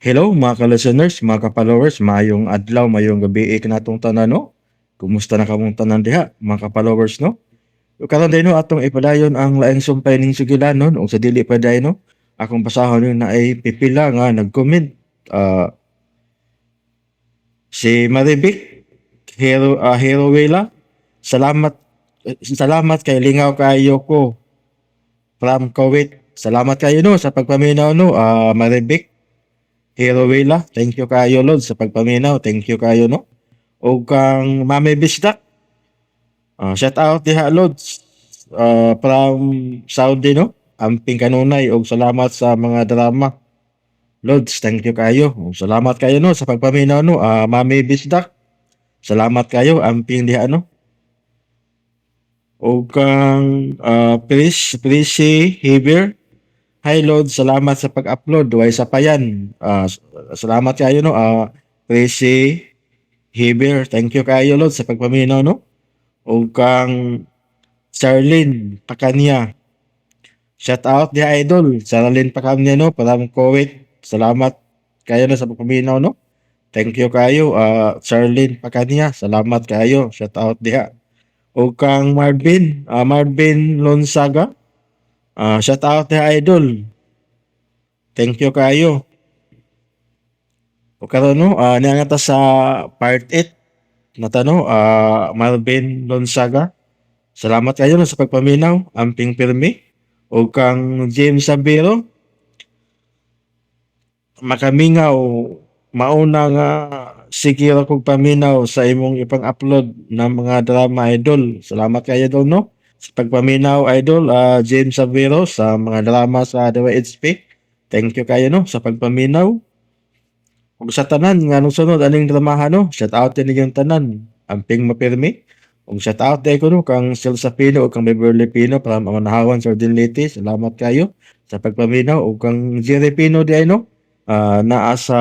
Hello mga ka-listeners, mga ka-followers, maayong adlaw, maayong gabi kanatong tanan, no? Kumusta na kamong tanan diha, mga ka-followers, no? Ug karon day, no, atong ipadayon ang laing sumpay ning sugilanon ug sa dili pa day, no, akong basahon yung naay pipila nga nag-comment. Si Marivic Hero Heroela, salamat, salamat kay lingaw kaayo ko from Kuwait. Salamat kayo, no, sa pagpaminaw, no, Marivic Heroela. Thank you kayo, Lord, sa pagpaminaw. Thank you kayo, no. O kang Mami Bisdak, shout out diha, Lods, from Saudi, no. Amping kanunay og salamat sa mga drama. Lods, thank you kayo. Og salamat kayo, no, sa pagpaminaw, no, Mami Bisdak. Salamat kayo, amping diha, no. O kang Pris Prissy Hiber. Hi Lord, salamat sa pag-upload. Way sa payan. Salamat kayo, no. Prissy Hiber, thank you kayo, Lord, sa pagpaminaw, no. O kang Charlene Pacania. Shout out diha, idol. Charlene Pacania, no, from Kuwait. Salamat kayo, no, sa pagpaminaw, no. Thank you kayo, Charlene Pacania. Salamat kayo. Shout out diha. O kang Marvin, Marvin Lonsaga. Shout out diha, idol. Thank you kayo. O karon, no, niya ta sa part 8 na no, Marvin Lonsaga. Salamat kayo, no, sa pagpaminaw, amping pirmi. O kang James Sabiro, makamingaw mauna nga sige ra kog paminaw sa imong ipang-upload na mga drama, idol. Salamat kayo idol, no, sa pagpaminaw, idol, James Sabiro, sa mga drama sa DYHP. Thank you kayo, no, sa pagpaminaw. Ug sa tanan nga sunod aning dramaha, no, shout out din ninyong tanan. Amping mapirmi. Ug shout out day ko, no, kang Celsa Pino ug kang Beverly Pino from Amanahawan, Southern Leyte. Salamat kayo sa pagpaminaw ug kang Jerry Pino di ay, no, naa sa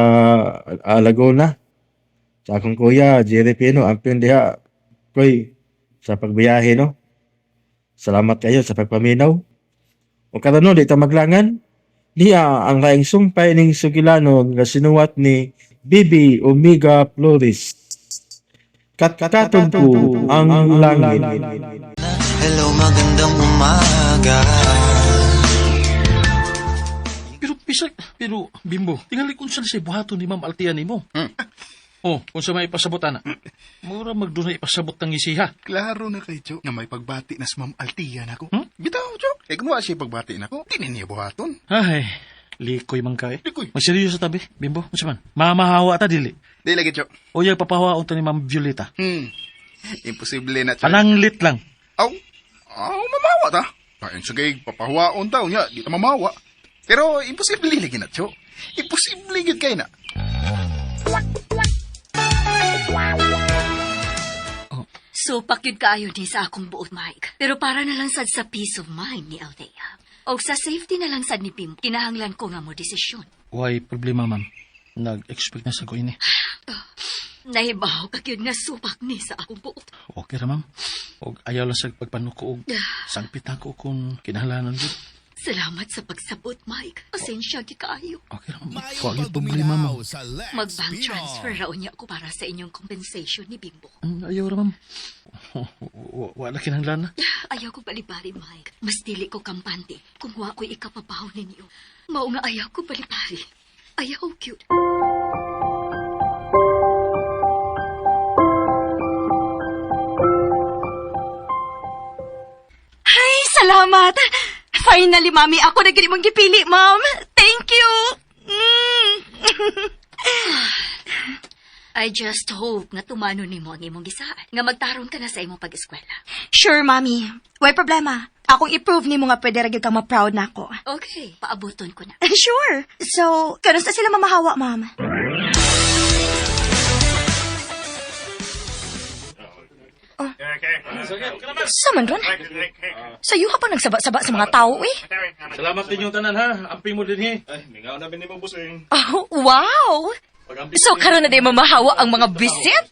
Laguna. Sa akong kuya Jerry Pino, amping diha koy sa pagbiyahe, no. Salamat kayo sa pagpaminaw. Ug karon, no, di ta maglangan. Niya ang laing sumpay ning sugilanon nga sinuwat ni Bibi Omega Flores. Katkaton ko ang langit. Hello, magandang umaga. Pero bisag, pero Bimbo, tingali kung saan siya buhaton ni Ma'am Altia nimo. Oh, kung sa may ipasabot ana. Mura magdunay ipasabot ng isiha. Klaro na kay Cho nga may pagbati na si Ma'am Altia nako. Hmm? Bitaw, Cho. Kay kung wa siya pagbati nako, di na niya buhaton. Ay, likoy man ka eh. Likoy. Magseryoso tabi, Bimbo. Unsa man? Mamahawa ta dili. Di lagi, Cho. O yung papahawaon ta ni Ma'am Violeta. Imposible na, Cho. Pananglit lang. Aw, aw, mamawa ta. Kain sige, papahuwaon ta, unya, di ta mamawa. Pero imposible lagi na, Cho. Imposible gid kay na. Supak yun kaayo ni sa akong buot, Mike. Pero para na lang sad sa peace of mind ni Althea. O sa safety na lang sad ni Pim, kinahanglan ko nga mo desisyon. Why problema, ma'am? Nag-expect na sa ko ini. Nahibaw ka gyud nga supak ni sa akong buot. Okay ra, ma'am. Og ayaw lang sa pagpanuko og sangpit ako kung kinahanglanon gud. Salamat sa pagsabot, Mike. Pasensya gyud kaayo. Okay ra, ma'am. Wa gyud problema, ma'am. Mag-bank transfer ra unya ko para sa inyong compensation ni Bimbo. Ayaw ra, ma'am. Wala kinahanglan na. Ayaw ko balibari, Mike. Mas dili ko kampante kung wa ko'y ikapabaw ninyo. Mao nga ayaw ko balibari. Ayaw, cute. Ay, salamat! Finally, Mami, ako na gid imong gipili, ma'am. Thank you! I just hope nga tumano nimo ang imong gisaad. Nga magtarong ka na sa imong pag-eskwela. Sure, Mami. Way problema. Akong i-prove nimo nga pwede ra gyud kang ma-proud na ako. Okay, paabuton ko na. Sure. So, kanus-a sila mamahawa, ma'am? Oh. Sa man ron? Sa yuha pa nagsaba-saba sa mga tao, eh. Salamat ninyo tanan ha. Amping mo dinhi. Oh, wow! So, karon na di mamahawa ang mga bisit?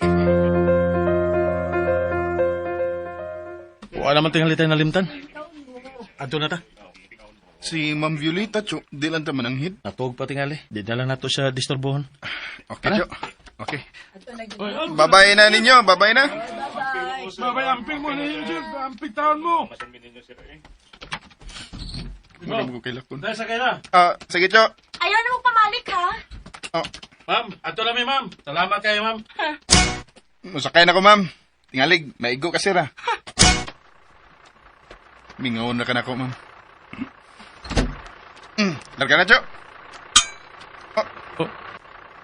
Wala man tingali tayo nalimtan. Adto na ta. Si Ma'am Violeta, Cho, di lang ta mananghid. Natuog pa tingali. Di na lang nato siya disturbohon. Okay, Cho. Okay. Babay na ninyo, babay na. Babay, amping mo ninyo, Jeff. Amping taon mo. Mura mo ko kay lakon. Dahil sakay na. Ah, sige, Cho. Ayaw na mo pamalik, ha? Oh, Ma'am, ato lang mi, ma'am. Salamat kayo, ma'am. masakay na ko, ma'am. Tingalig, maigo kasi ra. Mingaw na ka na ko, ma'am. Larga na, Cho.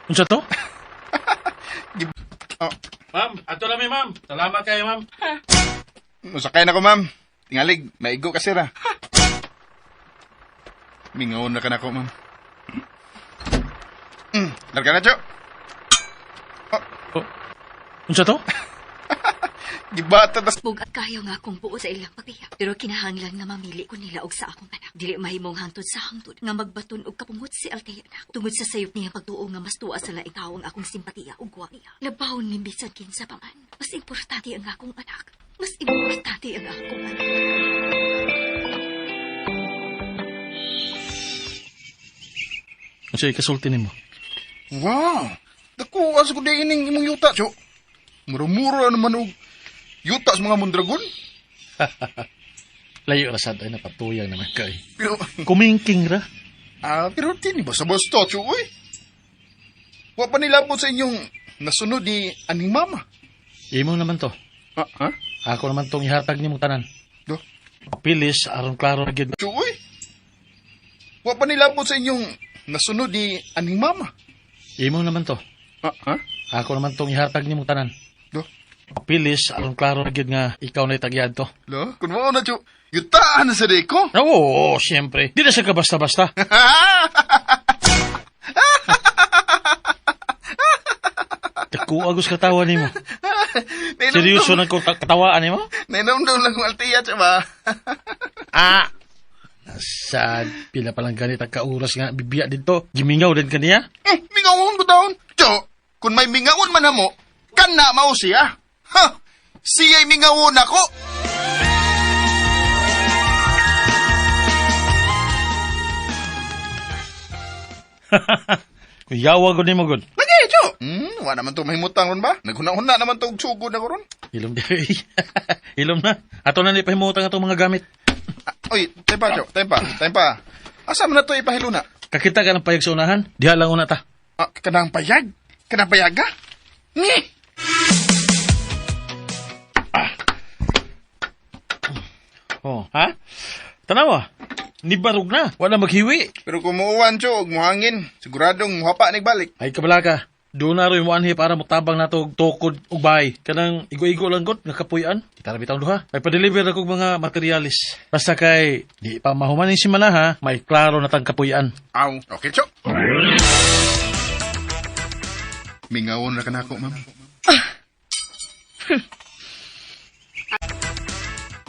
Unsa to? Oh, Ma'am, ato lang mi, ma'am. Salamat kayo, ma'am. masakay na ko, ma'am. Tingalig, maigo kasi ra. Mingaw na ka na ko, ma'am. Larga na, Cho. Unsa to? Gibata bas. Bugat kayo nga akong buot sa ilang pagbiya. Pero kinahanglan nga mamili ko nila og sa akong anak. Dili mahimong hangtod sa hangtod nga magbaton og kapungot si Althea nako. Tungod sa sayop niya pagtuo nga mas tuwa sa laing tawo ang akong simpatiya ug wa niya. Labaw ni bisan kinsa pa man. Mas importante ang akong anak. Mas importante ang akong anak. Unsa ikasulti nimo? Wow! Dako, asa ko di ining imong yuta, Cho. Mura-mura naman og yuta sa mga mondragon. Layo ra sad ay napatuyang naman kay. Pero, Kumingking ra. ah, pero di ni basta-basta, Cho, uy. Wa pa nilabot sa inyong nasunod ni aning mama. Imo naman to. Ah, ha? Ako naman tong ihatag nimong tanan. Do? Papilis aron klaro ra gyud. Cho, uy. Wa pa nilabot sa inyong nasunod ni aning mama. Imo naman to. Ah, ha? Ako naman tong ihatag nimong tanan. Do? Papilis aron klaro ra gyud nga ikaw na itagyad to. Lo, kun mao na, Cho, yutaan na sa di ko. Oo, siyempre. Di na siya ka basta-basta. Dako agos katawa nimo. Seryoso na ko katawaan nimo? Nainomdom lang kong Althea, Cho, ba? Ah! Nasad, pila pa lang ganit ang kauras nga bibiya dito. Gimingaw din kaniya. Eh, mingawon ko daon. Cho, kung may mingawon man hamo, kana mao siya. Ha! Siya'y mingawon ako. Kung yawa gud nimo gud. Lagi, Cho. Wa naman to mahimutang ron ba? Naghuna-huna naman to og sugod na ko ron. Ilom di. Ilom na. Ato na ni pahimutang atong mga gamit. Ah, oy, time pa, Cho. Time pa, time pa. Asa man na to ipahiluna? Kakita ka ng payag sa unahan. Diha lang una ta. Ah, kanang payag? Kanang payag ka? Ni! Oh, ha? Tanawa. Nibarog na. Wala maghiwi. Pero kumuuwan, Cho, og muhangin. Siguradong muhapa ni balik. Ay kabala ka. Doon na rin mo anhi para motabang nato og tukod og bahay. Kanang igo-igo lang gud nga kapuy-an. Kita ra bitang duha. Ay pa-deliver na kog mga materialis. Basta kay di pa mahuman ning simana ha, may klaro na tang kapuy-an. Aw, okay, Cho. Mingawon na ka na ako, ma'am.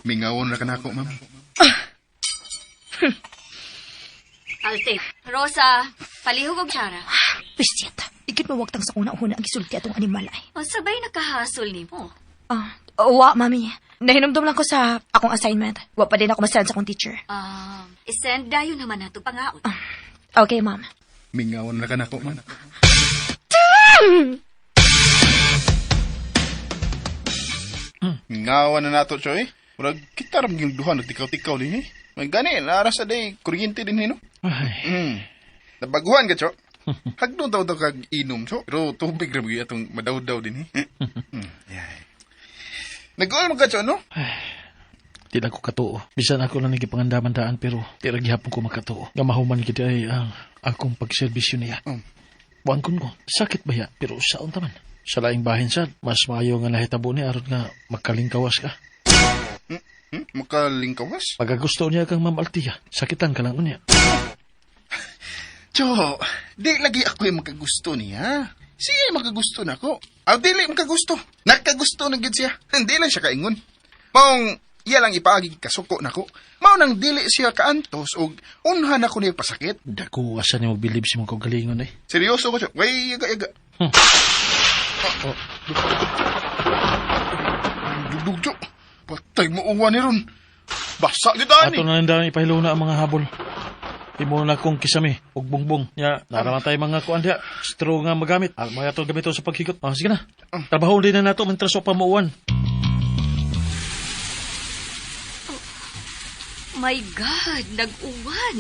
Mingawon na ka na ako, ma'am. Althea, Rosa, palihog og tsara. Bisyet. Ikit mawagtang sa una-una ang gisulti atong animal ay. Unsabay nakahasol nimo? Ah, wa, mami. Nahinumdum lang ko sa akong assignment. Wa pa din ako masend sa akong teacher. Isend dayon naman nato pangaon. Okay, ma'am. Mingawon na ka na ako, ma'am. Mingawan na nato, Choy. Murag kita ram yung duha nagtikaw-tikaw din eh. May gani, naara sa day, kuryente din eh, no? Ay, Nabaguhan ka, Cho. Hagdon daw daw kag inom, Cho. Pero tubig ra gyud atong madaw-daw din eh. Yay. Nag-uol mo ka, Cho, no? di na ko katuo. Bisan ako lang nagipangandaman daan pero di ra gihapon ko makatuo. Nga mahuman gid ay ang akong pagserbisyo niya. Buwan ko, sakit ba ya? Pero saon taman. Sa laing bahin sad, mas maayo nga nahitabo ni aron nga makalingkawas ka. Makalingkawas? Pagkagusto niya kang Ma'am Altia, sakitan ka lang unya. Cho, di lagi ako yung makagusto niya. Siya yung makagusto na ako. Aw, dili makagusto. Nakagusto na gid siya. Hindi lang siya kaingon. Maong, iya lang ipaagi kasuko nako. Mao nang dili siya kaantos og unhan ako niya pasakit. Dako asa ni magbilib si mong kaugalingon eh. Seryoso ko siya. Way, yaga, yaga. Oh. Dugdug, Cho. Patay mo uwan ni ron. Basa gid ani. Ato na lang daan ipahiluna ang mga habol. Imo na kong kisame ug bungbong. Nya, naraman tayo mga kuan diha. Straw nga magamit. Ah, mga to gamiton sa paghigot. Ah, sige na. Trabaho din na nato mentras pa muuan. My God, nag-uwan.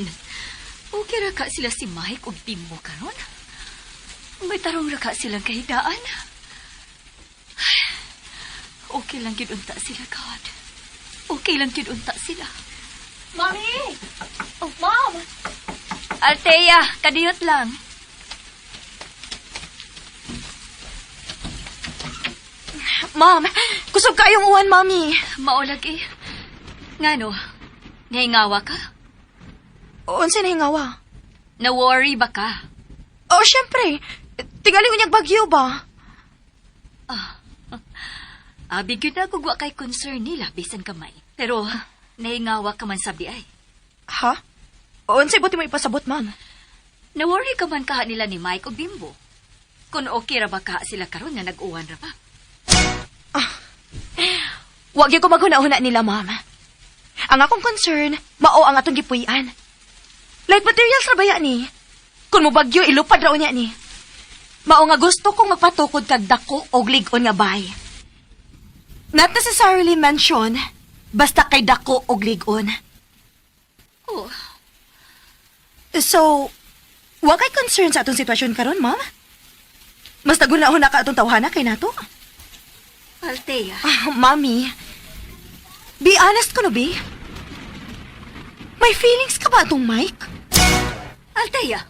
Okay ra ka sila si Mike ug Bimbo karon? May tarong ra ka silang kahidaan. Okay lang gyud unta sila, God. Okay lang gyud unta sila. Mami! Oh, Mom! Althea, kadiyot lang. Mom, kusog kayong uwan, Mami. Maulag eh. Ngano, nahingawa ka? Unsa na hingawa? Na-worry ba ka? Oh, syempre. Tingali unyag bagyo ba? Abi gyud na kung wa kay concern nila bisan kamay. Pero nahingawa ka man sabi ay. Ha? Unsay buti mo ipasabot, Ma'am? Na-worry ka man kaha nila ni Mike o Bimbo. Kung okay ra ba kaha sila karon nga nag-uwan ra ba? Wag gyud ko maghuna-huna nila, Ma'am. Ang akong concern, mao ang atong gipuy-an. Light materials ra baya ni? Kung mobagyo, ilupad ra unya ni. Mao nga gusto kong magpatukod kag dako og lig-on nga bay. Not necessarily mention, basta kay dako og lig-on. Oh, So, wa kay concern sa atong sitwasyon karon, ma'am? Mas naguna-huna ka atong tawhana kay nato. Althea. Ah, mami, be honest ko no, be. May feelings ka ba atong Mike? Althea.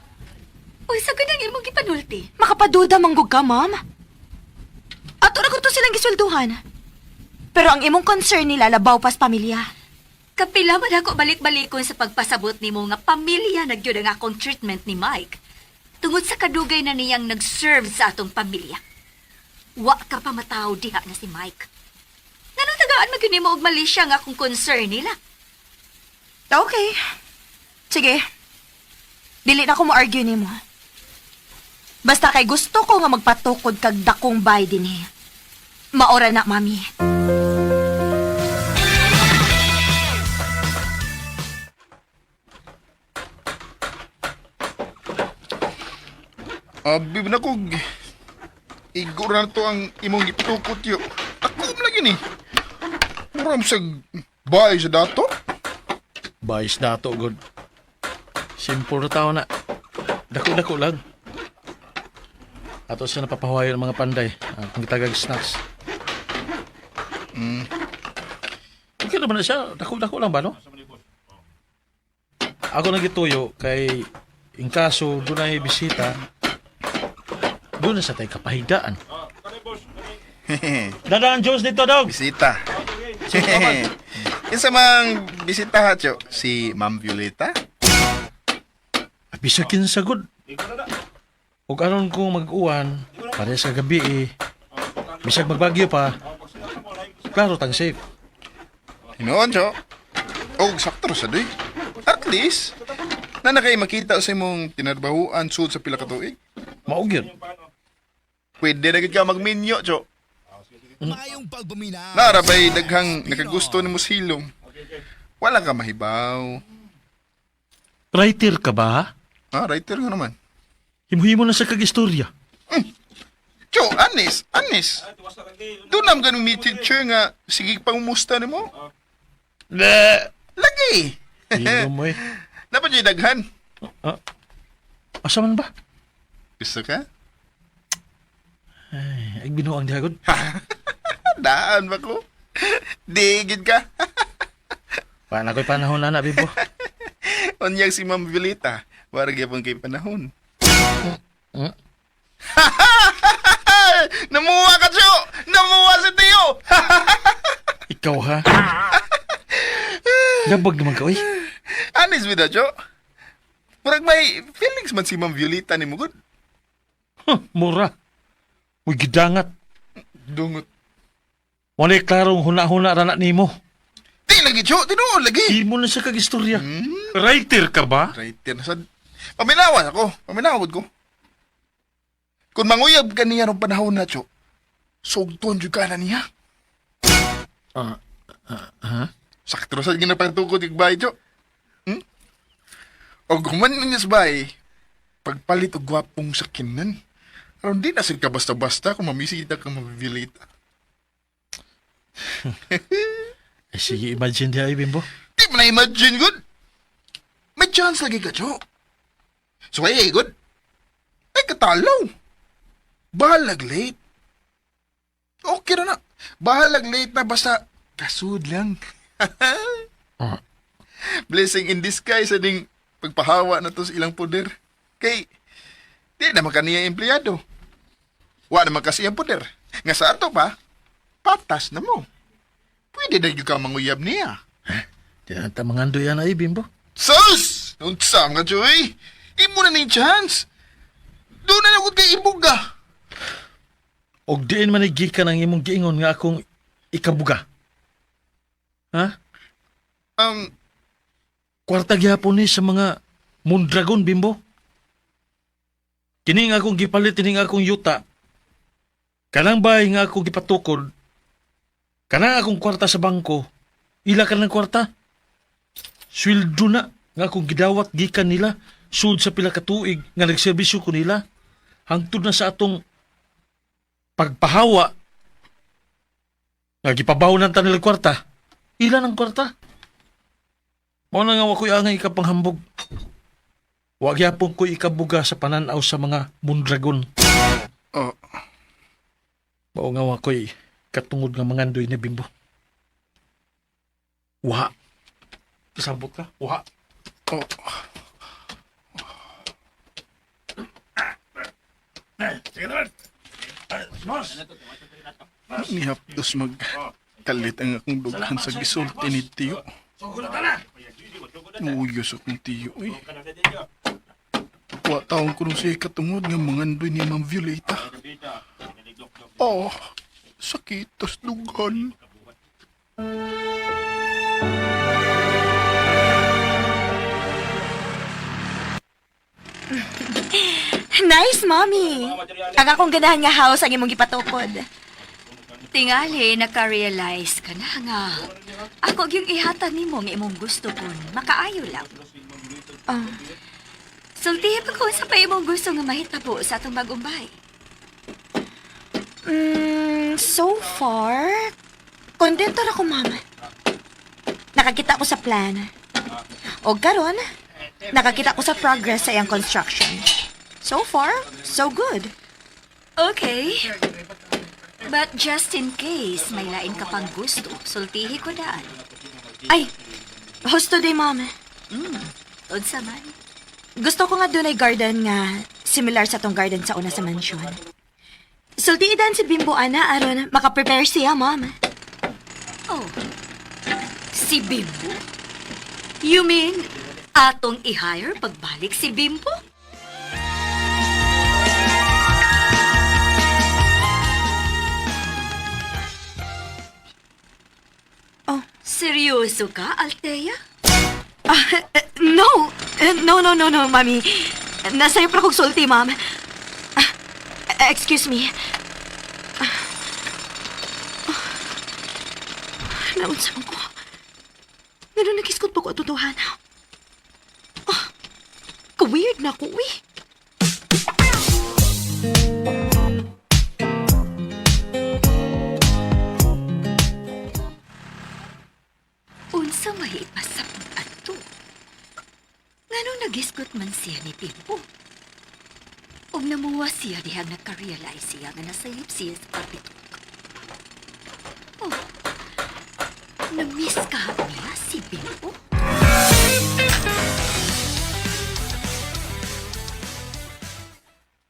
Uy, sa ganang imong gipanulti. Makapaduda manggug ka, ma'am. Ato ra ko to silang giswelduhan. Pero ang imong concern nila labaw pas pamilya. Kapila man ako balik-balikon sa pagpasabot nimo nga pamilya na gyud ang akong treatment ni Mike. Tungod sa kadugay na niyang nag-serve sa atong pamilya. Wa ka pa mataw diha na si Mike. Nganong tagaan man gyud nimo og mali siya nga akong concern nila? Okay. Sige. Dili na ko mo-argue nimo. Basta kay gusto ko nga magpatukod kag dakong bay dinhi. Maora na, mami. Abi na ko. Igo na to ang imong gitukot yo. Ako man lagi ni. Muram sa bahay sa dato. Bayis na to, god. Simple na tao na. Dako-dako lang. Ato siya napapahuwayo ng mga panday. Ang gitagag snacks. Mm. Okay naman na siya. Dako-dako lang ba, no? Ako nagituyo kay in kaso doon ay bisita, doon na sa tayo kapahidaan. Dadaan Diyos dito, dog! Bisita. Kinsa mang bisita ha, Cho? Si Ma'am Violeta? Bisag kinsa gud. Ug aron kung mag-uwan, pare sa gabi eh. Bisag magbagyo pa. Klaro tang safe. Hinoon, Cho. Og sakto ra sa doy. At least, na na kay makita sa imong tinarbahuan sud sa pila ka tuig. Mao gyud. Pwede na gid ka magminyo, Cho. Nara ba'y daghang nakagusto nimo sa hilom? Wala ka mahibaw. Writer ka ba? Ah, writer nga naman. Himuhimo na sa kag-istorya. Cho, anis, anis. Doon nam ganung may teacher nga, sige pangumusta nimo. Le. Lagi. Hilom mo eh. Dapat yung daghan. Ah, asa man ba? Gusto ka? Ay, binuang diha gud. Daan ba ko? Digid ka. Paano ko'y panahon na na, Bibo? Unyag si Ma'am Violeta. Wara gyapon kay panahon. Mm. Namuha ka, Cho! Namuha si Tio! Ikaw ha? Labag naman ka, oy. Anis bida, Cho? Murag may feelings man si Ma'am Violeta ni mo, good. Huh, mura. Uy, gidangat. Dungot. Wala'y klarong huna-huna ra na nimo. Di lagi, Cho! Tinuod lagi! Himo na sa kag-istorya. Writer ka ba? Writer na sad. Paminawan ako. Paminawad ko. Kung manguyab ka niya nung panahon na, Cho, sugton jud ka na niya. Ah, ha? Sakto ra sad ginapatukod yung bahay, Cho. Hmm? Og human niya sa bahay, pagpalit og gwapong sakinan. Aron di na sila ka basta-basta kung mamisita ka mabibilita. Eh, sige, imagine di ay, Bimbo. Di mo na imagine, good. May chance lagi ka, Cho. So, ay, good. Ay, katalaw. Bahalag late. Okay na na. Bahalag late na basta kasud lang. Ah. Blessing in disguise sa ding pagpahawa na to sa ilang poder. Kay, di naman kaniya empleyado. Wa naman kasi ang poder. Nga sa ato pa, patas na mo. Pwede na yun ka manguyab niya. Di na ta mangandoy yan ay, Bimbo. Sus! Unsa nga, Joy? Imo na ning chance. Doon na lang kay ibuga. Og diin man gikan ang imong giingon nga akong ikabuga. Ha? Kwarta gihapon ni sa mga Mondragon, Bimbo. Kini nga akong gipalit, kini nga akong yuta. Kanang bahay nga akong gipatukod. Kanang akong kwarta sa bangko. Ila ka ng kwarta. Sweldo na nga akong gidawat gikan nila. Sud sa pila ka tuig nga nagserbisyo ko nila. Hangtod na sa atong pagpahawa nga gipabaw ng tanil kwarta. Ila ng kwarta. Mao na nga wa ko'y angay ikapanghambog. Wa gyapon ko'y ikabuga sa pananaw sa mga mundragon. Oh, Mao nga wa ko'y katungod nga mangandoy ni Bimbo. Wa. Kasabot ka? Wa. oh. Nihapdos mag kalit ang akong dughan sa gisulti ni Tiyo. Uyos akong tiyo eh. Wa taong ko nung siya katungod nga mangandoy ni Ma'am Violeta. Oh, sakit tas dughan. Nice, mommy. Ang akong ganahan nga house ang imong gipatukod. Tingali, naka-realize ka na nga. Ako yung ihatag nimo nga imong gusto kun makaayo lang. Ah. Sultihi pa ko sa pa imong gusto nga mahitabo sa atong bagong bahay. So far, kontento ra ko, mama. Nakakita ko sa plan. O karon, nakakita ko sa progress sa iyang construction. So far, so good. Okay. But just in case may lain ka pang gusto, sultihi ko daan. Ay, host today, ma'am. Unsa man. Gusto ko nga doon ay garden nga similar sa tong garden sa una sa mansion. Sultiidan si Bimbo Ana aron makaprepare siya, ma'am. Oh. Si Bimbo? You mean, atong i-hire pagbalik si Bimbo? Oh. Seryoso ka, Althea? Ah, no. No, no, no, no, mami. Nasa iyo pa kong sulti, ma'am. Ah, excuse me. Ah. Ah. Naunsa man ko. Ngano nagiskot pa ko at totohanan? Ah, ka-weird na ko, uy. Unsa may ipasabot ato? Ngano nagisgot man siya ni Bimbo? Ug namuwa siya dihang nagka-realize siya nga nasayop siya sa kapitok. Oh, na-miss ka niya si Bimbo?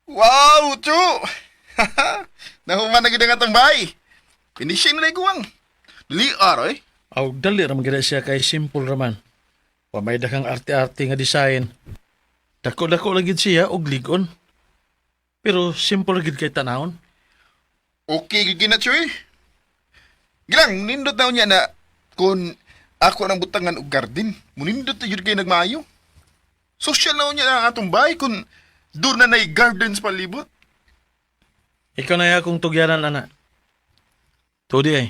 Wow, Chu! Nahuman na gid ang atong bahay. Finishing na guwang. Dili aroy. Aw, dali ra man gid siya kay simple raman. Wa may dakang arte-arte nga design. Dako-dako lang gid siya og ligon. Pero simple ra gid kay tanawon. Okay gid na, Chu eh. Gilang nindot na niya na kung ako nang butangan og garden, munindot na jud kay nagmaayo. Social na niya ang atong bahay kung doon na nay gardens palibot. Ikaw na akong tugyaran, ana. Tudi ay.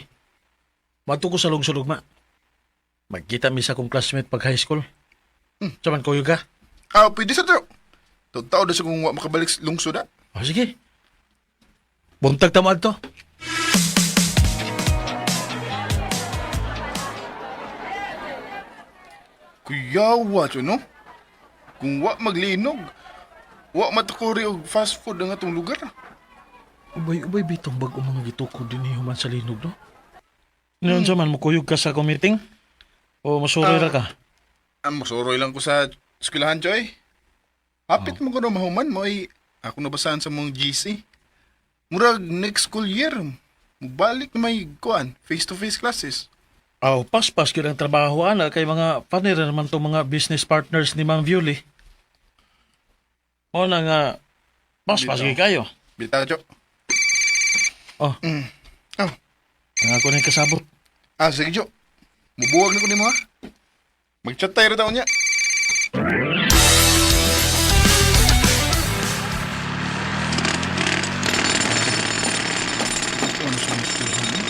Madto ko sa lungsod ugma. Magkita mi sa akong classmate pag high school. Saman ko ka? Ah, pwede sa to. Tao na sa kung wa makabalik sa lungsod ah. O sige. Buntag ta mo adto. Kuyawa, to, no? Kung wa maglinog, wa matukuri og fast food ang atong lugar. Ubay-ubay bitong bag-o mga gitukod din human sa linog, no? Ngayon sa man, mukuyog ka sa committing? O masuroy ra ka? Ah, masuroy lang ko sa eskwelahan, Choy. Hapit mo ko na mahuman mo ay ako nabasahan sa mong GC. Murag next school year, mubalik na may kuan, face-to-face classes. Aw, paspas gyud ang trabaho ana kay mga panira naman tong mga business partners ni Ma'am Violi. O na nga paspas gyud kayo. Bitaw, Cho. Oh. Oh. Ang ako na kasabot. Ah, sige, Jo. Mubuwag na ko nimo ha. Mag-chat tayo ra taon niya. Ano sa mga eskwelahan, eh?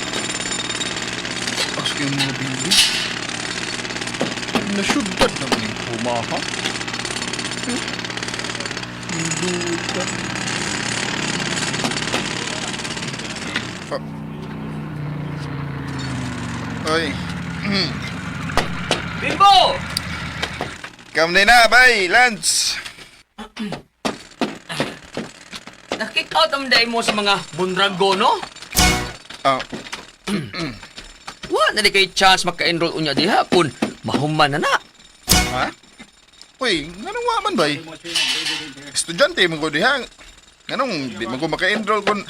As kayo mga bili. Nasyudad naman yung pumaha. Ninduta. Ah. Oy. Bimbo! Come na na, bay, Lance. Nakick out ang day mo sa mga bundrago, no? Ah, Wa na di kay chance maka-enroll unya diha kun mahuman na na. ha? Uy, nganong wa man bay? Estudyante man ko diha. Nganong di man ko maka-enroll kung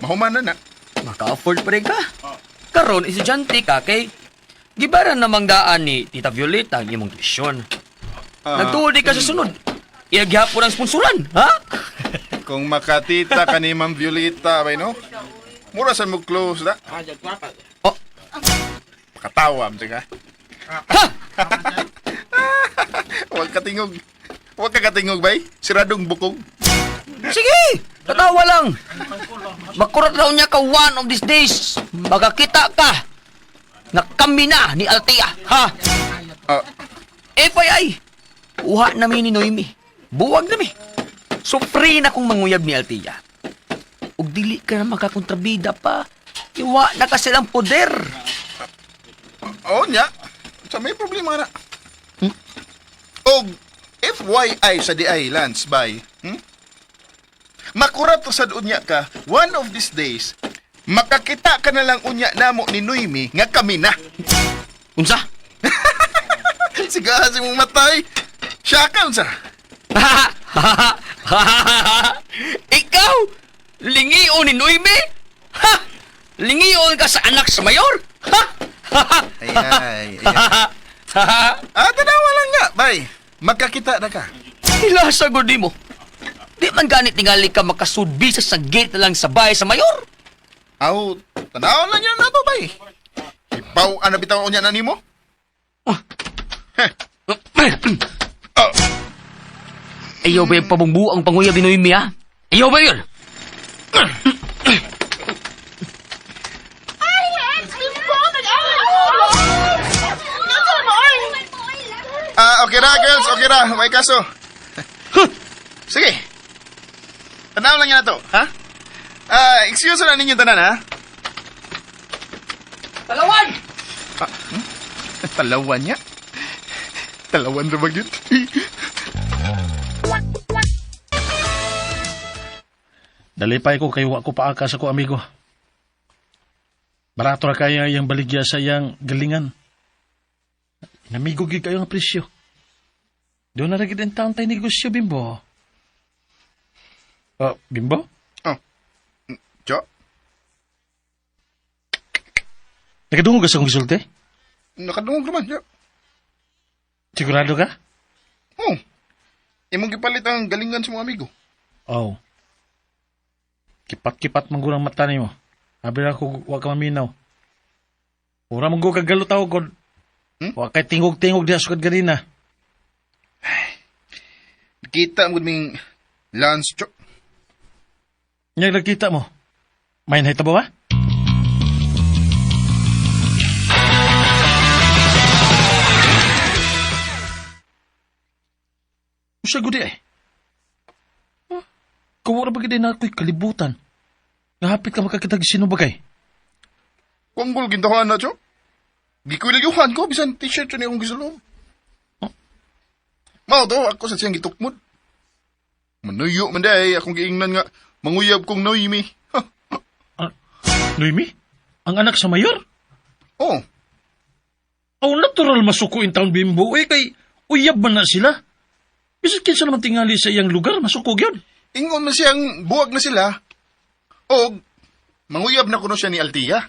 mahuman na na. Maka-afford pa rin ka. Karon estudyante ka kay gibaran namang daan ni Tita Violeta ang imong tuition. Ah, Nagtuod di ka sa sunod. Iya gihapon ang sponsoran, ha? Kung makatita ka ni Ma'am Violeta, bay no? Mura sa mo close da. Oh, Pakatawa mo ka. ha! Huwag katingog. Huwag ka katingog, bay. Siradong bukog. Sige! Katawa lang. Makurat raw niya ka one of these days. Magakita ka na kami na ni Althea, ha? Ah, FYI, uha nami ni Noemi. Buwag nami. So free na kong manguyab ni Althea. Ug dili ka na makakontrabida pa. Iwa na ka silang poder. Oo niya. Sa may problema na. Og FYI sa DI, Lance, bay. Makurat to sad unya ka, one of these days, makakita ka na lang unya namo ni Noemi nga kami na. Unsa? Sigahan si mong matay. Siya ka, unsa? Ikaw! Lingion ni Noemi? Ha! Lingion ka sa anak sa mayor? Ha! Ay, ay, ay. Ah, tanawa lang nga, bay. Magkakita na ka. Hilasa gud nimo. Di man ganit tingali ka makasudbi sa sagit na lang sa bahay sa mayor. Aw, tanawa lang yun na to, bay. Ibaw, ano bitaw unya na nimo? Heh. Oh. Ayaw ba yung pabungbuang panguyab ni Noemi, ha? Ayaw ba yun? Ah, okay ra, girls. Okay ra. May kaso. Sige. Tanaw lang yan na to, ha? Ah, excuse na ninyo tanan, ha? Talawan! Talawan niya? Talawan ra ba yun? Dalipay ko kay wa ko paaka sa ko amigo. Barato ra kaya iyang baligya sa iyang galingan. Inamigo gyud kayo ang presyo. Doon na ra gid ang taon tay negosyo, Bimbo. Oh, Bimbo? Oh. Jo, Nakadungog ka sa akong gisulti? nakadungog naman, Jo. Sigurado ka? Oh. Imong gipalit ang galingan sa mga amigo. Oh. Kipat-kipat man gud ang mata nimo. Abi ra ko wa ka maminaw. Ura man gud kagalo tawo gud. Hmm? Wa kay tingog-tingog diha sukad ganina. Kita mo ming Lance, Jo. Nya nagkita mo. May nahitabo ba? Usa gud ay. Huh? Kawara ba gid na ako'y kalibutan? Nga hapit ka makakitag sino bagay? Kwanggol gintahan na, Cho. Gikwilyuhan ko, bisan t-shirt ni akong gisulong. Huh? Mao to, ako sa siyang gitukmod. Manuyo man day, akong giingnan nga, manguyab kong Noemi. Ha, Ah, Noemi? Ang anak sa mayor? oh, Aw, natural masuko in town bimbo eh, kay uyab man na sila. Bisan kinsa naman tingali sa iyang lugar, masuko gyud. Ingon man siyang buwag na sila. O, manguyab na kuno siya ni Altia.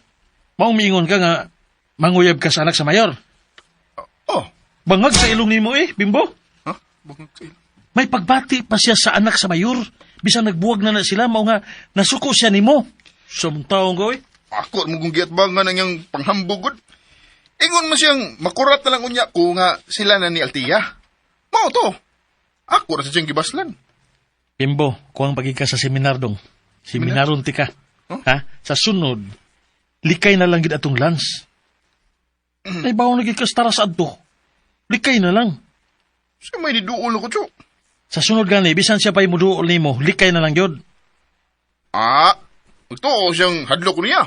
Maumingon ka nga, manguyab ka sa anak sa mayor. Oh, Bangag sa ilong nimo eh, bimbo. ha? Bangag sa ilong. May pagbati pa siya sa anak sa mayor. Bisan nagbuwag na na sila, mao nga nasuko siya nimo. Sa mong taong ko eh. Ako mo kong giatbangan ang iyang panghambugod. Ingon man siyang makurat na lang unya ko nga sila na ni Altia. Mao to. Ako ra sa siyang gibaslan. Bimbo, kuwang pagig ka sa seminar dong. Seminaron ti ka. Huh? Ha? Sa sunod, likay na lang gid atong lans. Ay, bawon na gid ka sa taras adto. Likay na lang. Siya may niduol ko, Cho. Sa sunod gani, bisan siya pa'y muduol nimo, likay na lang yun. Ah, magtuo siyang hadlok ko niya.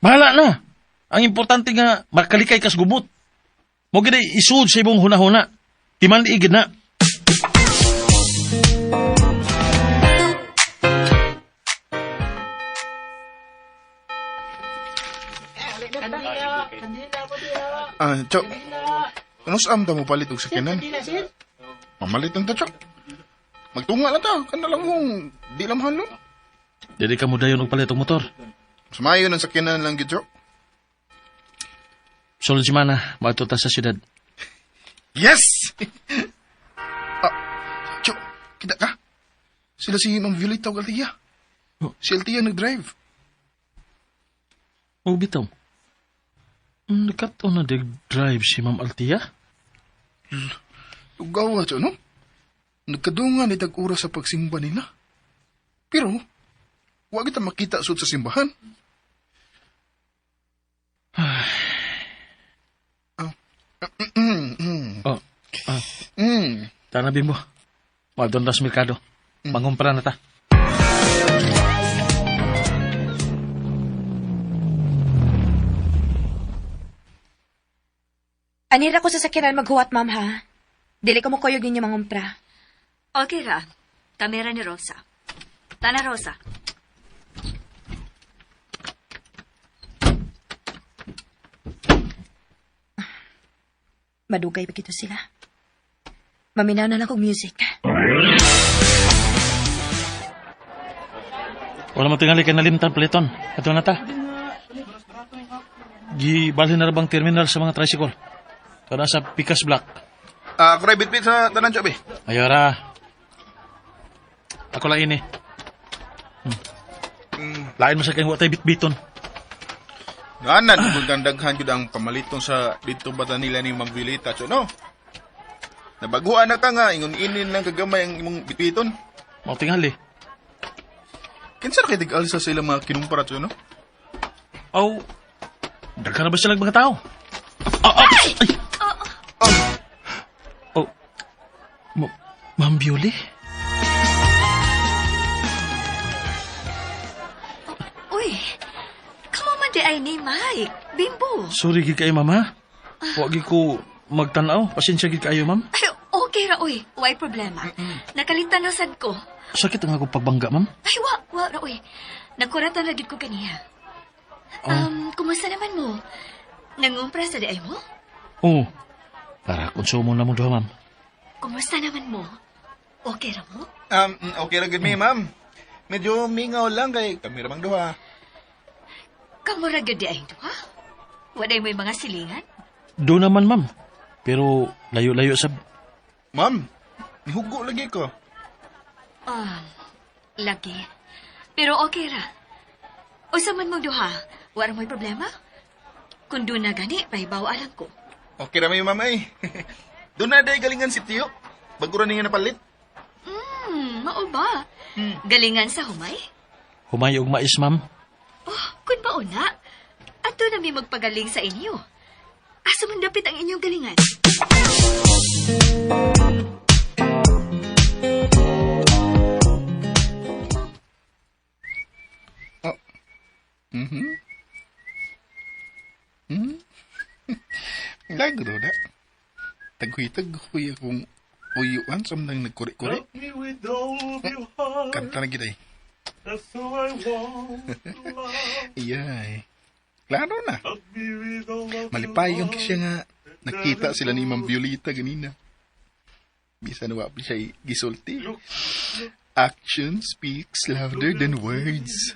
Bahala na. Ang importante nga, makalikay kas gubot. Mo gid ay isuod sa imong hunahuna. Timan-i gid na. Ah, Cho. Ano sa amda mo palit og sakyanan? Mamalit lang ta, Cho. Magtunga lang ta. Kana lang kung di lang mahalon. Dili ka mo dayon og palit og motor. Sumayo ng sakyanan lang gid, Cho. Sulod semana, moadto ta sa syudad. Yes! Ah, Cho, kita ka? Sila si Ma'am Violeta ug Althea. Si Althea nag-drive. O bitaw. Nagkataon na drive si Ma'am Altia? Lugaw Cho, no? Nagkadungan ni tag oras sa pagsimba nila. Pero, wa kita makita sud sa simbahan. Ah. Oh, Mm. tanabi mo. Moadto na sa merkado. Mangumpra na ta. Anira ko sa sakyanan maghuwat, ma'am, ha? Dili ko mukuyog ninyo mangumpra. Okay ra. Kamera ni Rosa. Tana Rosa. Madugay pa gito sila. Maminaw na lang kog music. Wala mo tingali kay nalimtan paliton. Ato na ta. Gibalhin na ra bang terminal sa mga tricycle. Kana sa Picas Block. Ah, kuray bitbit sa tanan, Cho, be. Ayora. Ako lang ini. Lain mo sa kayong watay bitbiton. Ganan, kung daghan jud ang pamaliton sa dito bata nila ni Ma'am Violeta, Cho, no? Nabaguan na ta nga, ingon-inin lang kagamay ang imong bitbiton. Mao tingali. Kinsa ra kay tig-alsa sa ilang mga kinumpara, Cho, no? Aw, daghan na ba silang mga tao? Ah, ah, ay! Oh, Ma'am Bioli? Uy, kamo man di ay ni Mike. Bimbo. Sorry gid kayo, mama. Wa gid ko magtan-aw. Pasensya gid kayo, ma'am. Ay, okay ra, uy. Way problema. Nakalitan na sad ko. Sakit ang akong pagbangga, ma'am. Ay, wa, wa ra, uy. Nagkuratan na gid ko kaniya. Kumusta naman mo? Nangumpra sa di ay mo? Oo. Para konsumo na mo duha, ma'am. Kumusta naman mo? Okay ra mo? Okay ra gud mi, ma'am. Medyo mingaw lang kay kami ra mang duha. Kamo ra gid di ay duha? Waday mo'y mga silingan? Do naman, ma'am. Pero layo-layo sa. Ma'am, nihugo lagi ko. Ah, lagi. Pero okay ra. Usa man mong duha, wala mo'y problema? Kung doon na gani, pahibaw alam ko. Okay ra mi, ma'am ay. Doon na day galingan si Tiyo. Bago ra niya napalit. Mao ba? Galingan sa humay? Humay og mais, ma'am. Oh, kun ba una? Ato na mi magpagaling sa inyo. Asa man dapit ang inyong galingan? Mhm. Hmm? Milagro na. Taghuy-taghuy akong uyuan sa mga nagkuri-kuri. Love me with all of your heart. Kanta na gid ay. That's all I want. Love, Iyay. Klaro na. love me with all of your Malipayon heart. siya nga nakita sila ni Ma'am Violita ganina. Bisan wa pa siya gisulti. Action speaks louder than words.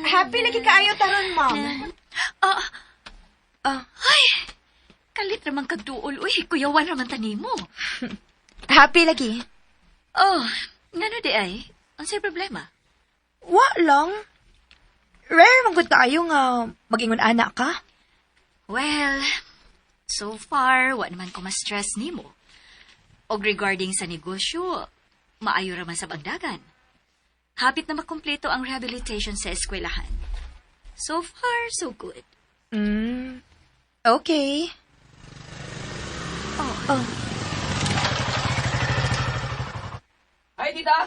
Happy lagi kaayo taron, ma'am. Ah, ay, kalit raman kagduol. Uy, kuyawan raman tanimo. Happy lagi. Oh, ngano di ay? Unsay problema? Wa lang. Rare man gud kaayo nga mag-ingon ana ka. Well, so far, wa naman ko ma-stress nimo. Og regarding sa negosyo, maayo raman sa bagdagan. Hapit na makumpleto ang rehabilitation sa eskwelahan. So far, so good. Okay. Hi, tita!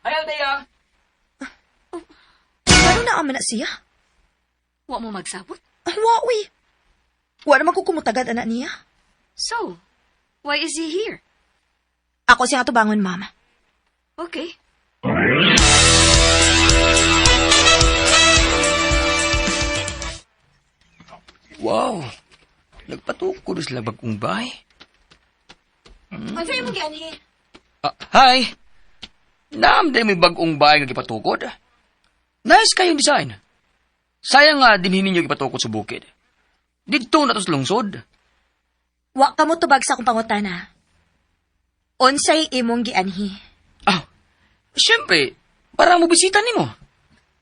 Hi, Althea! Ano na aman na siya? Wa mo magsabot? Ah, wa, uy. Wa naman ko kumutagad anak niya. So, why is he here? Ako siya nga tubangon, ma'am. Okay. Wow! Nagpatukod sila bagong bahay. Ano sa'yo mo gianhi? Ah, hi! Naam din may bagong bahay nga gipatukod. Nice kayong design. Sayang nga dinhin ninyo gipatukod sa bukid. Didto na to sa lungsod. Wa ka mo tubag sa akong pangutana. Unsay imong gianhi? Ah, siyempre, para mo bisita nimo.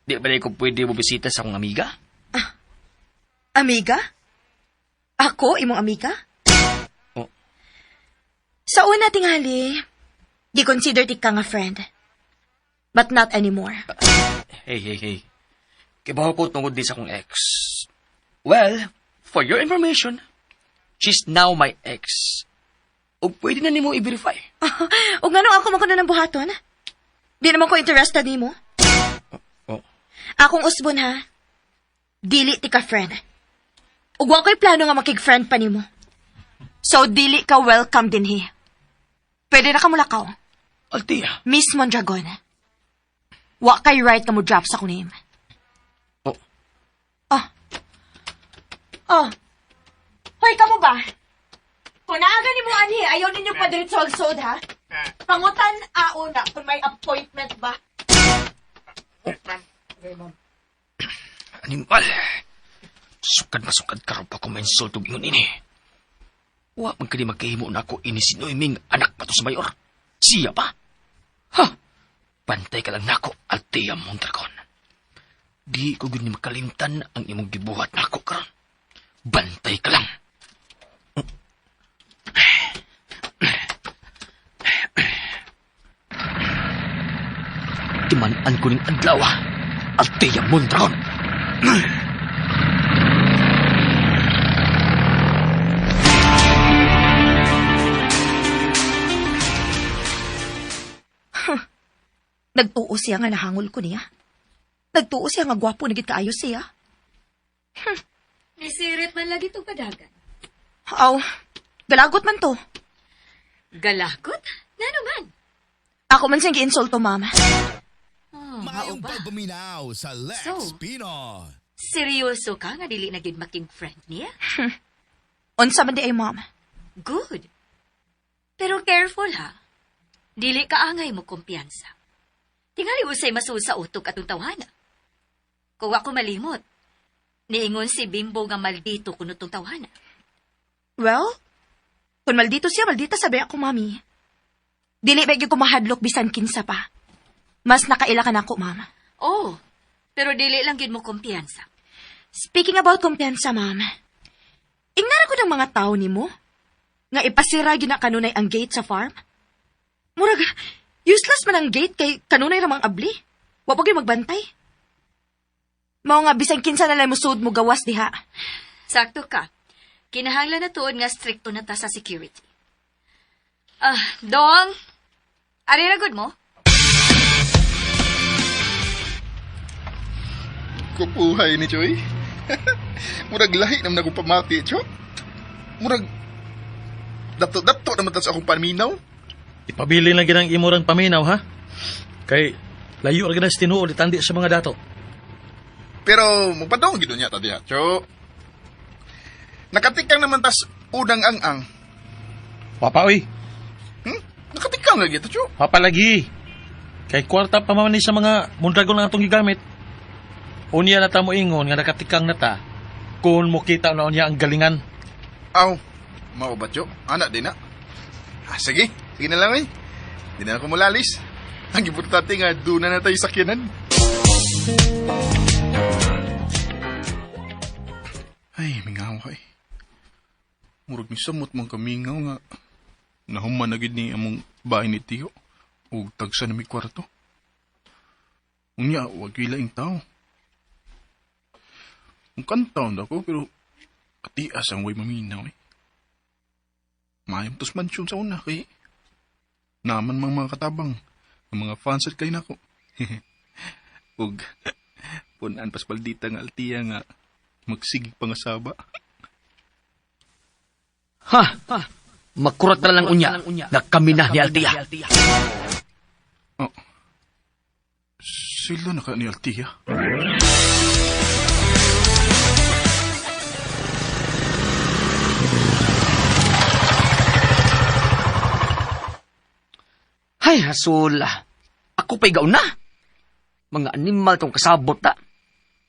Di ba ko pwede mo bisita sa akong amiga? Amiga? Ako imong amiga? Oh. Sa una tingali, gi-consider ti ka nga friend. But not anymore. Hey, hey, hey. Kibaw ko tungod din sa akong ex. Well, for your information, she's now my ex. O pwede na nimo i-verify. O ngano ako man kuno ng buhaton? Di naman ko interested nimo. Oh. Akong usbon ha. Dili ti ka friend. Ug wa ko'y plano nga makig-friend pa nimo. So dili ka welcome dinhi. Pwede na ka mulakaw. Althea. Miss Mondragon. Wa kay right ka mo drop sa akong name. Oh. Oh. Oh. Hoy, kamo ba? Kung naaga ni mo anhi, ayaw ninyo pa diretso sod ha? Pangutan auna kung may appointment ba. Animal! Sukad masukad karon pa ko mainsulto ingon ini. Wa man kini magkahimo na ako ini si Noeming anak pa to sa mayor. Siya pa? Ha! Pantay ka lang nako, Althea Mondragon. Di ko gyud ni makalimtan ang imong gibuhat nako karon. Bantay ka lang. Timan-an ko ning adlaw, Althea Mondragon. Nagtuo siya nga nahangol ko niya. Nagtuo siya nga gwapo na gid kaayo siya. Nisirit man lagi itong padagan. Aw, galagot man to. Galagot? Ngano man? Ako man siyang giinsulto, ma'am. Oh, mao Maayong ba? pagpaminaw sa Lex So? Pino. Seryoso ka nga dili na gid making friend niya? Unsa man di ay, ma'am. Good. Pero careful ha. Dili ka angay mo kumpiyansa. Tingali usay masuod sa utok atong tawhana. Kung ako malimot, niingon si Bimbo nga maldito kuno tong tawhana. Well, kung maldito siya, maldita sabi ako, mami. Dili ba gyud ko mahadlok bisan kinsa pa. Mas nakaila ka nako, ma'am. Oh, pero dili lang gid mo kumpiyansa. Speaking about kumpiyansa, ma'am. Ingnara ko ng mga tao nimo nga ipasira gyud na kanunay ang gate sa farm. Murag, useless man ang gate kay kanunay ramang abli. Wa pa gyud magbantay. Mao nga bisan kinsa na lang mosud mo gawas diha. Sakto ka. Kinahanglan na tuod nga strikto na ta sa security. Ah, Dong, ari ra gud mo? Kupuhay ni Choy. Murag lahi naman akong pamati, Cho. Murag dato-dato naman ta sa akong paminaw. Ipabili lang ginang imurang paminaw, ha? Kay layo ra gina sa tinuod itandi sa mga dato. Pero magpadong gid niya ta diha, Cho. Nakatikang naman tas unang ang-ang. Papa oy, Hmm? Nakatikang lagi to, Cho. papalagi. Kay kwarta pa man ni sa mga mundragon ang atong gigamit. Unya na ta mo ingon nga nakatikang na ta kung mo kita na unya ang galingan. Aw, mao ba, Cho? Ana din na. Ah, sige, sige na lang eh. Di na ako mulalis. Ang importante nga, doon na na tayo sakyanan. Ay, mingaw ka eh. Murag ni samot mong kamingaw nga. Nahuman na gid ni among bahay ni Tiyo. Ug tagsa na mi kwarto. Unya, wag ila tao. Ang kantaon ako, pero katias ang way maminaw eh. Mayam tos mansyon sa una kay naman mga katabang ang mga fans at kay nako. Ug punan pas baldita nga altiya nga magsigig pangasaba. Ha? Makurat na lang unya na kami na ni Altia. Oh. Sila na ka ni Altia. Hay, hasula. Ako pa'y gauna. Mga animal tong kasabot ta.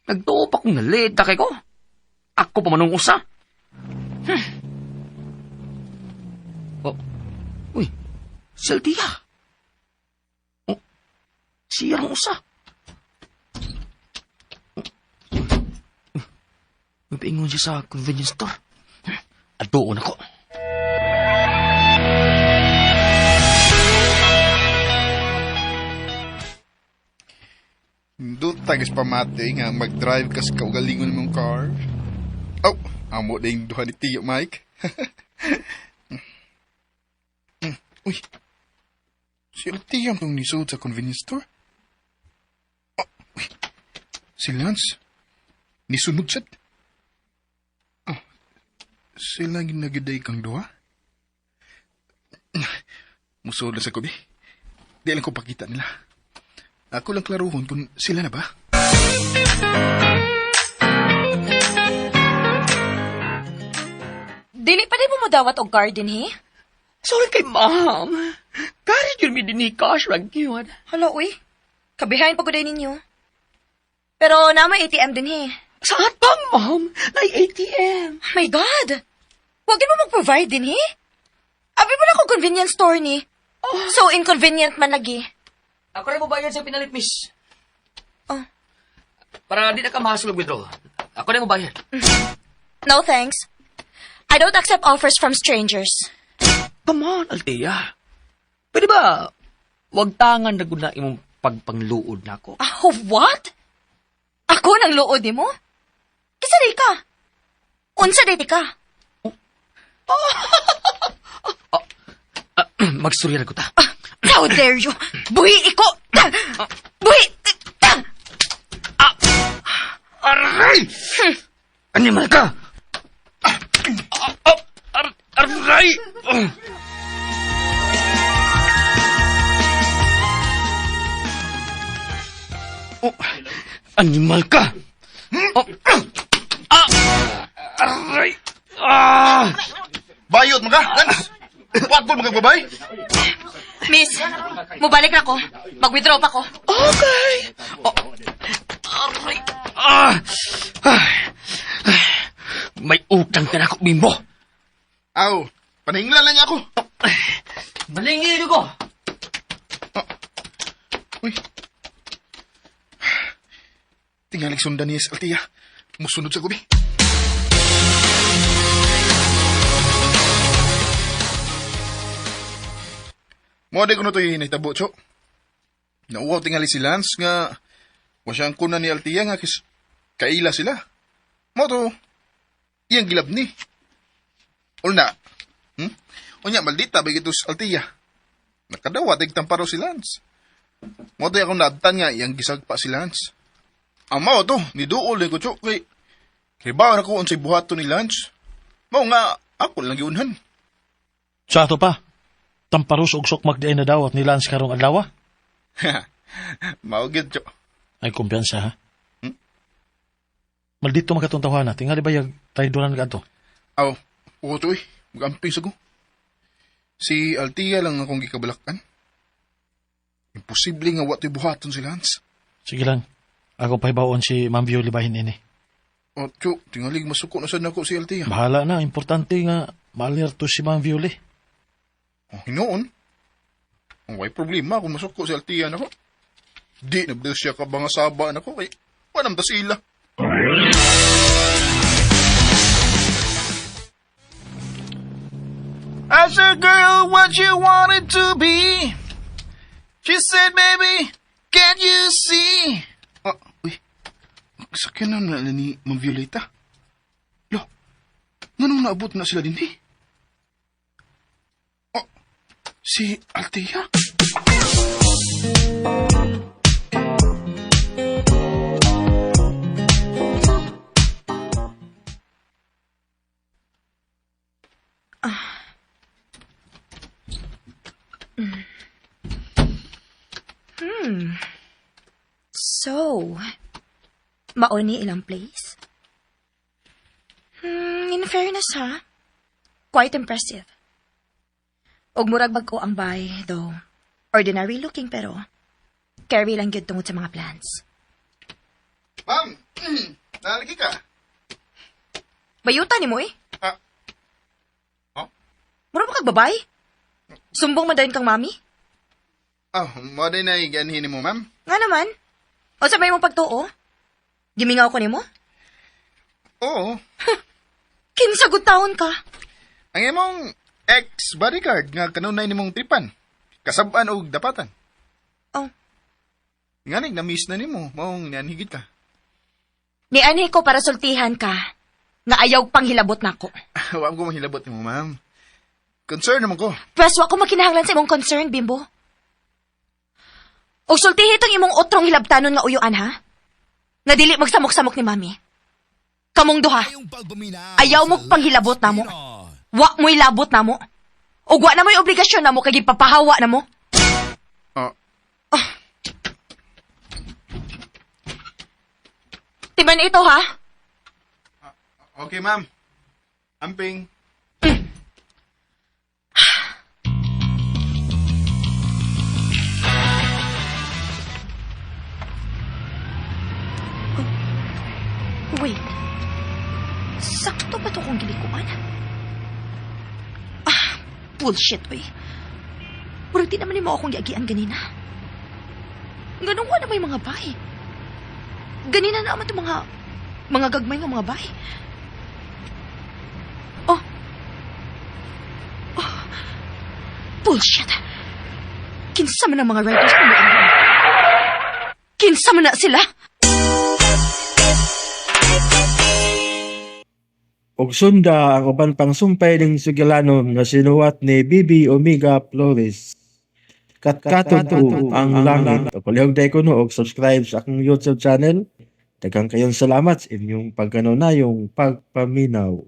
Nagtuo pa kong nalita kay ko. Ako pa manong usa. Oh. Uy, si Altia. Oh, siya ang usa. Oh. May paingon siya sa convenience store. Adoon ako. Doon tagas pamati nga mag-drive kas kaugalingon mong car. Oh, amo ding duha ni Tiyo Mike. Uy, si Altia ang nisod sa convenience store. Oh, uy, si Lance, nisunod sad. Oh, sila ginagiday kang duha? Musod na sa kubi. Di lang ko pakita nila. Ako lang klaruhon kung sila na ba. Dili pa di mo modawat og garden, he? Sorry kay ma'am. Kari yun mi din ni cash rag yun. Hala, uy. Kabihain pa ko din ninyo. Pero nama ATM din, he. Sa atbang, ma'am. Nay ATM. Oh my God! Huwag mo mag-provide din, he? Abi mo na kung convenience store ni. So inconvenient man lagi. Ako rin mo bayad sa pinalit, miss. Oh. Para di na ka mahasol withdraw. Ako rin mo bayad. No thanks. I don't accept offers from strangers. Come on, Althea. Pwede ba, wag tangan na gud na imong pagpangluod na ako? Ah, what? Ako nang luod ni mo? Kisa di ka? Unsa di ka? Ah, Magsurya na ko ta. How dare you? Buhi iko! Buhi! Aray! Animal ka! Ah, ah, Aray! Oh, animal ka! Oh, ah, aray! Ah! Bayot mo ka, Lance! Patol mo kang babay! Miss, mubalik na ko. Mag-withdraw pa ko. Okay. Oh, aray! Ah! Ah! May utang ka na ako, Bimbo. Aw, paninglan lang niya ako. Malingin ko. Uy. Tingalig sundan niya sa Altia. Musunod sa gubi. Mo ko na to'y nahitabo, Cho. Nauwaw tingali si Lance nga wa siyang kuna ni Altia nga kis kaila sila. Mo to, iyang gilab ni. Una, Unya, maldita, ba ito sa Altia. Nakadawa, tig tamparo si Lance. Mo to akong naabtan nga, iyang gisagpa si Lance. Ang mao to, ni duol ko chok, kay kay na ko unsay buhaton ni Lance. Mao nga, ako lang giunhan. Sa ato pa, tamparos og sukmak di ay nadawat ni Lance karong adlaw. Mao gyud, chok. Ay kumpiyansa ha. Maldito makatong tawana, tingali ba yag traidoran ka ato? Aw, oo to eh. Magamping sa ko. Si Altia lang akong gikabalakan. Imposible nga wa to'y buhaton si Lance. Sige lang, ako pahibaon si Ma'am Violy bahin ini. O, Chu, tingalig masuko na sad nako si Altia. Bahala na, importante nga maalerto si Ma'am Violy. Oh, hinoon. Ang way problema kung masuko si Altia nako. Di na ba siya ka nga saba nako kay wanam ta sila. I said, girl, what you wanted to be. She said, baby, can't you see? Oh, uy, sakyan na na ni Ma'am Violeta. Lo, nganong naabot na sila din eh? Oh, si Althea? So, mao ni ilang place? In fairness ha, quite impressive. Og murag bag-o ang bay, though ordinary looking pero carry lang gyud tungod sa mga plants. Ma'am, nalagi ka. Bayutan ni mo eh. Ah. Oh? Mura ba kag babay? Sumbong man dayon kang mami? Ah, mo din na iganhin mo, ma'am. Nga naman. O sa may mong pagtuo? Gimingaw ko nimo? Oo. Kinsa gud taon ka? Ang imong ex-bodyguard nga kanunay nimong tripan. Kasab-an og dapatan. Oh. Nganig na-miss na nimo, maong nianhigit ka. Nianhi ko para sultihan ka. Nga ayaw panghilabot nako. Wa ko mahilabot nimo, ma'am. Concern naman ko. Pwes wa ko makinahanglan sa imong concern, Bimbo. Og sultihi itong imong otrong hilabtanon nga uyuan, ha? Nga dili magsamok-samok ni Mami. Kamong duha. Ayaw mo panghilabot namo. Wa mo'y labot namo. Ug wa na mo'y obligasyon namo kay gipapahawa namo. Oh, Timan ito, ha? Okay, ma'am. Amping. Wait. Sakto ba to kong gilikuan? Ah, bullshit, uy. Murag di naman nimo akong giagian ganina. Ganun wa na may mga bay. Ganina na naman itong mga gagmay nga mga bay. Oh. Oh. Bullshit. Kinsa man ang mga riders na mo. Kinsa man na sila? Og sunda ang uban pang sumpay ning sugilanon nga sinuwat ni Bibi Omega Flores. Katkaton ang langit. O palihog day kuno og subscribe sa akong YouTube channel. Daghang kayong salamat sa inyong pagkanunayong pagpaminaw.